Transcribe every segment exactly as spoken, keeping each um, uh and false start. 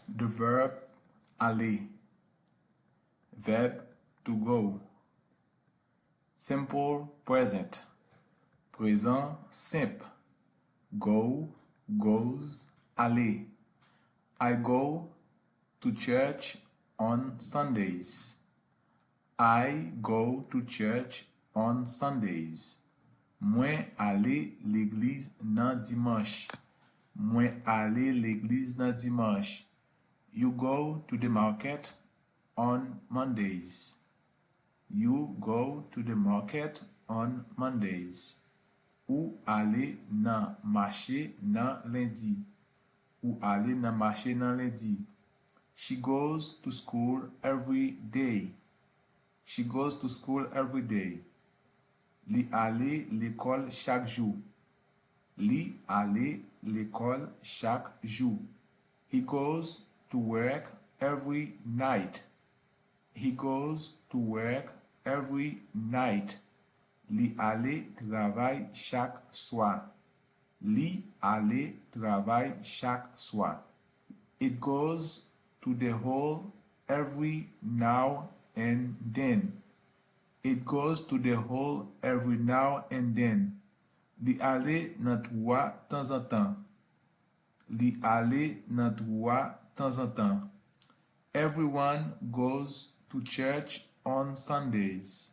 The verb ale. Verb to go. Simple present. Prezan senp. Go, goes, ale. I go to church on Sundays. I go to church on Sundays. Mwen ale legliz nan dimanch. Mwen ale legliz nan dimanch. You go to the market on Mondays. You go to the market on Mondays. Ou ale nan mache nan lendi. Ou ale nan mache nan lendi. She goes to school every day. She goes to school every day. Li ale lekòl chak jou. Li ale lekòl chak jou. He goes to work every night. He goes to work every night. Li ale travay chak swa. Li ale travay chak swa. It goes to the hall every now and then. It goes to the hall every now and then. Li ale nan twou a tanzantan. Li ale nan twou a tanzantan. Everyone goes to church on Sundays.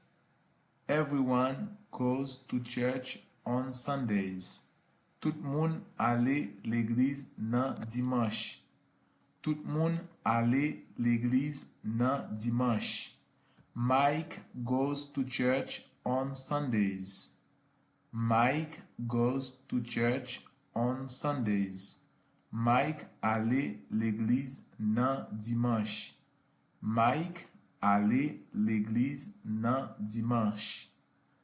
Everyone goes to church on Sundays. Tout moun ale legliz nan dimanch. Tout moun ale legliz nan dimanch. Mike goes to church on Sundays. Mike goes to church on Sundays. Mike ale legliz nan dimanch. Mike ale legliz nan dimanch.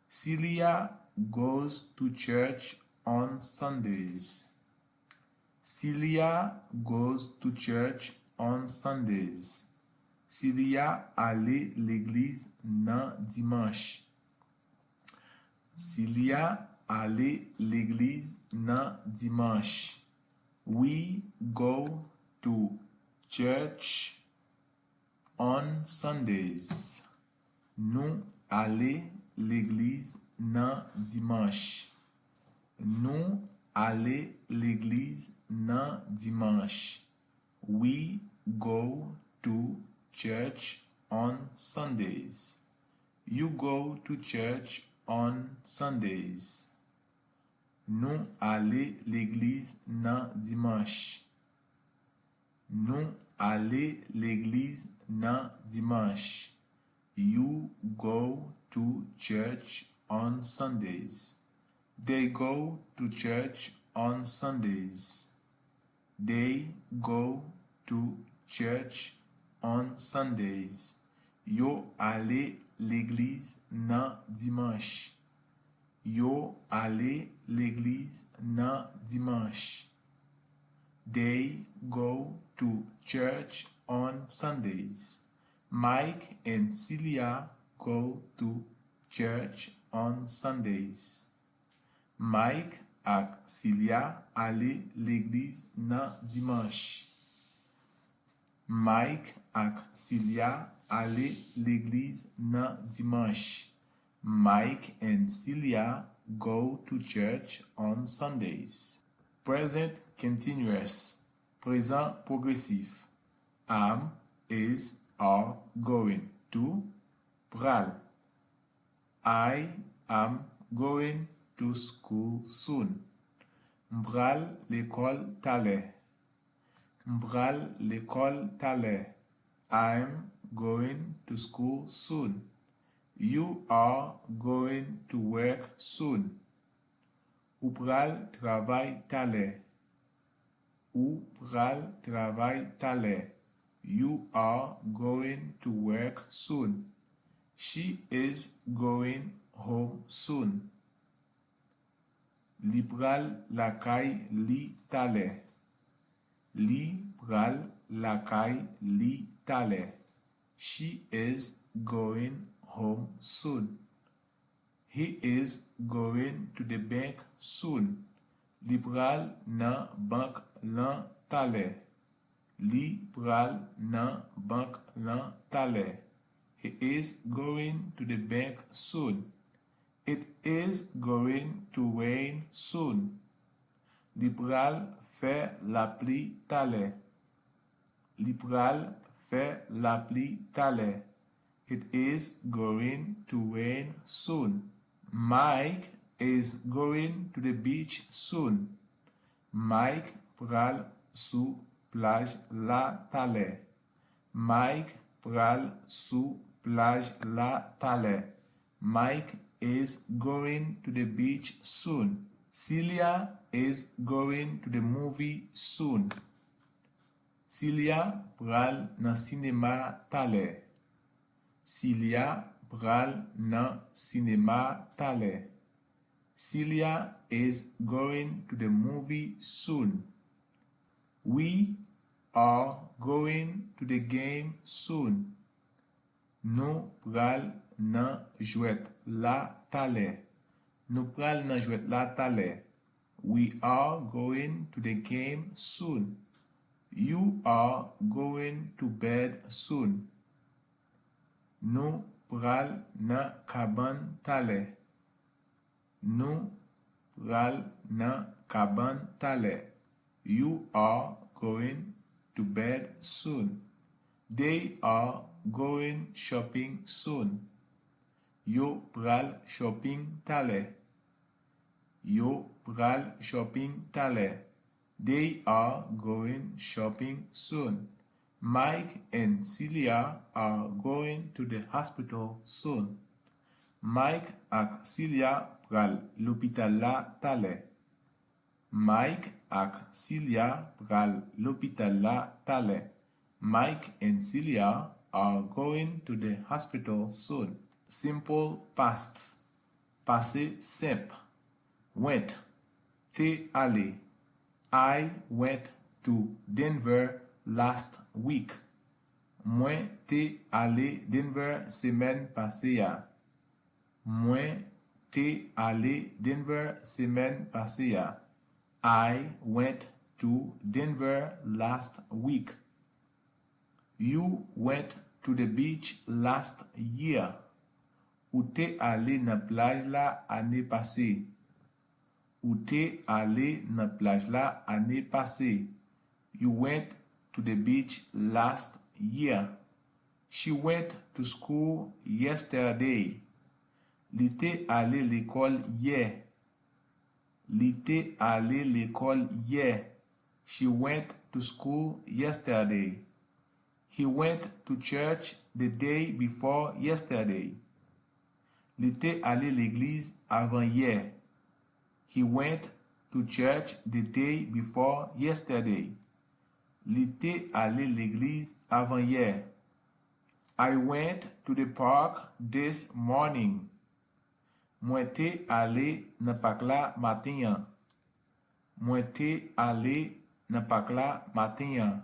Celia goes to church on Sundays. Celia goes to church on Sundays. Celia ale legliz nan dimanch. Celia ale legliz nan dimanch. We go to church on Sundays. Nou ale legliz nan dimanch. Nou ale legliz nan dimanch. We go to church on Sundays. You go to church on Sundays. Nou ale legliz nan dimanch. Nou ale legliz nan dimanch. You go to church on Sundays. They go to church on Sundays. They go to church on Sundays. Yo ale legliz nan dimanch. Yo ale legliz nan dimanch. They go to church on Sundays. Mike and Celia go to church on Sundays. Mike ak Celia ale legliz nan dimanch. Mike ak Celia ale legliz nan dimanch. Mike and Celia go to church on Sundays. Present continuous. Prezan pwogresif. Am, is, are going to. Pral. I am going to school soon. M pral lekòl talè. M pral lekòl talè. I'm going to school soon. You are going to work soon. Ou pral travay talè. Ou pral travay talè. You are going to work soon. She is going home soon. Li pral lakay li talè. Li pral lakay li talè. She is going home soon. He is going to the bank soon. Li pral nan bank lan talè. Li pral nan bank lan talè. He is going to the bank soon. It is going to rain soon. Li pral fè lapli talè. Li pral fè lapli talè. It is going to rain soon. Mike is going to the beach soon. Mike pral sou plaj la talè. Mike pral sou plaj la talè. Mike is going to the beach soon. Celia is going to the movie soon. Silya pral nan sinema talè. Silya pral nan sinema talè. Silya is going to the movie soon. We are going to the game soon. Nou pral nan jwèt la talè. Nou pral nan jwèt la talè. We are going to the game soon. You are going to bed soon. Nou pral nan kabann talè. Nou pral nan kabann talè. You are going to bed soon. They are going shopping soon. Yo pral shopping talè. Yo pral shopping talè. They are going shopping soon. Mike and Celia are going to the hospital soon. Mike ak Silya pral lopital la talè. Mike ak Silya pral lopital la talè. Mike and Celia are going to the hospital soon. Simple past. Pase senp. Went. Te ale. I went to Denver last week. Mwen te ale Denver semèn pase a. Mwen te ale Denver semèn pase a. I went to Denver last week. You went to the beach last year. Ou te ale nan plaj la ane pase. Ou te ale nan plaj la ane pase. You went to the beach last year. She went to school yesterday. Li te ale lekòl yè. Li te ale lekòl yè. She went to school yesterday. He went to church the day before yesterday. Li te ale legliz avan yè. He went to church the day before yesterday. Li te ale legliz avan yè. I went to the park this morning. Mwen te ale nan pak la maten an. Mwen te ale nan pak la maten an.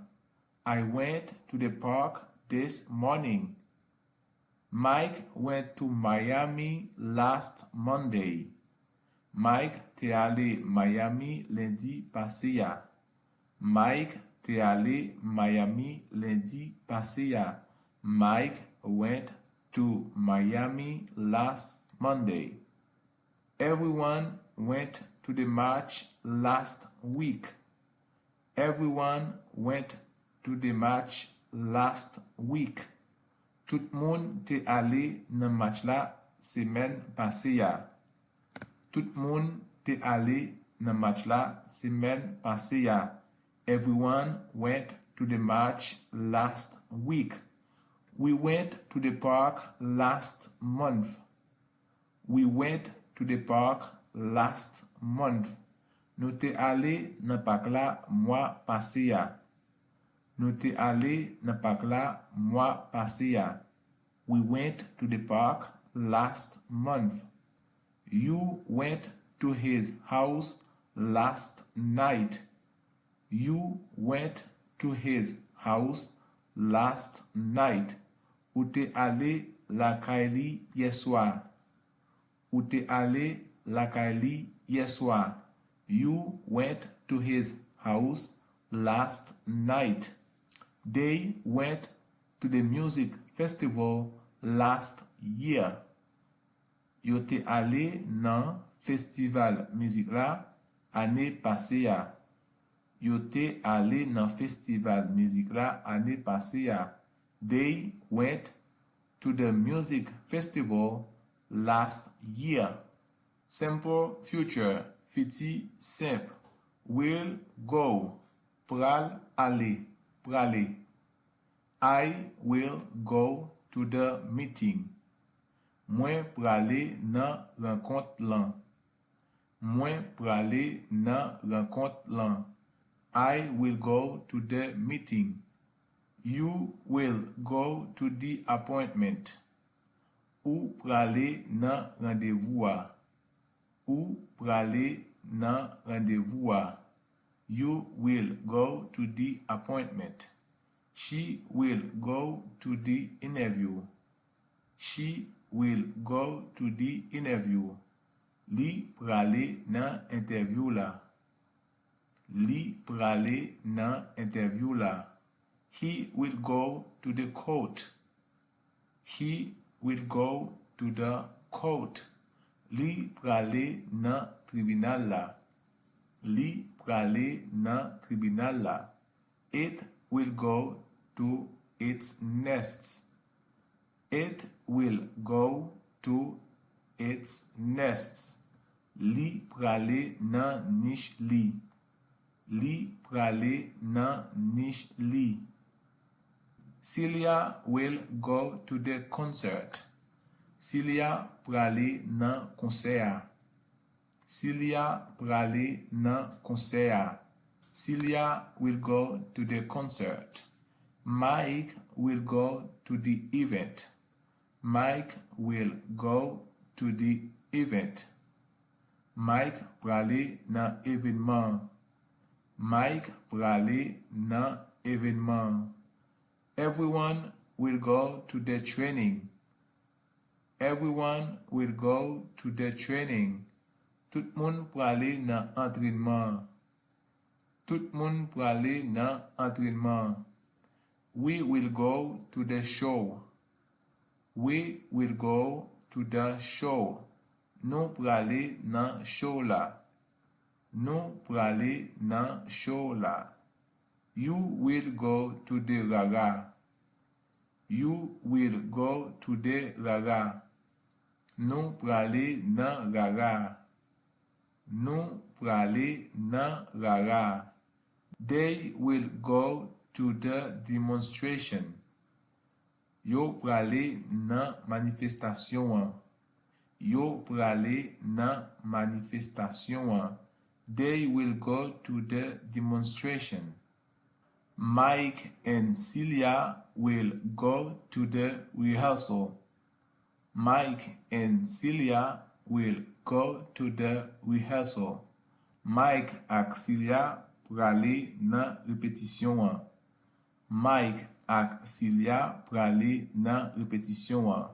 I went to the park this morning. Mike went to Miami last Monday. Mike te ale Miami lendi pase a. Mike te ale Miami lendi pase a. Mike went to Miami last Monday. Everyone went to the match last week. Everyone went to the match last week. Tout moun te ale nan match la semèn pase a. Tout moun te ale nan match la semèn pase a. Everyone went to the match last week. We went to the park last month. We went to the park last month. Nou te ale nan pak la mwa pase a. Nou te ale nan pak la mwa pase a. We went to the park last month. You went to his house last night. You went to his house last night. Ou te ale lakay li yè swa. Ou te ale lakay li yè swa. You went to his house last night. They went to the music festival last year. Yo te ale nan festival mizik la ane pase a. Yo te ale nan festival mizik la ane pase a. They went to the music festival last year. Simple future, fiti senp. Will go, pral ale, prale. I will go to the meeting. Mwen prale nan rankont lan. Mwen prale nan rankont lan. I will go to the meeting. You will go to the appointment. Ou prale nan randevou a. Ou prale nan randevou a. You will go to the appointment. She will go to the interview. She will go to the interview. Li prale nan entèvyou la. Li prale nan entèvyou la. He will go to the court. He will go to the court. Li prale nan tribinal la. Li prale nan tribinal la. It will go to its nest. It will go to its nest. Li prale nan nich li. Li prale nan nich li. Celia will go to the concert. Celia prale nan konsè a. Celia prale nan konsè a. Celia will go to the concert. Mike will go to the event. Mike will go to the event. Mike prale nan evènman an. Mike prale nan evènman an. Everyone will go to the training. Everyone will go to the training. Tout moun prale nan antrènman an. Tout moun prale nan antrènman an. We will go to the show. We will go to the show. Nou prale nan show la. Nou prale nan show la. You will go to the rara. You will go to the rara. Nou prale nan rara. Nou prale nan rara. They will go to the demonstration. Yo prale nan manifestasyon an. Yo prale nan manifestasyon an. They will go to the demonstration. Mike and Celia will go to the rehearsal. Mike and Celia will go to the rehearsal. Mike ak Celia prale nan repetisyon an. Mike ak Celia prale nan repetisyon an.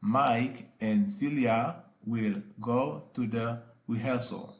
Mike and Celia will go to the rehearsal.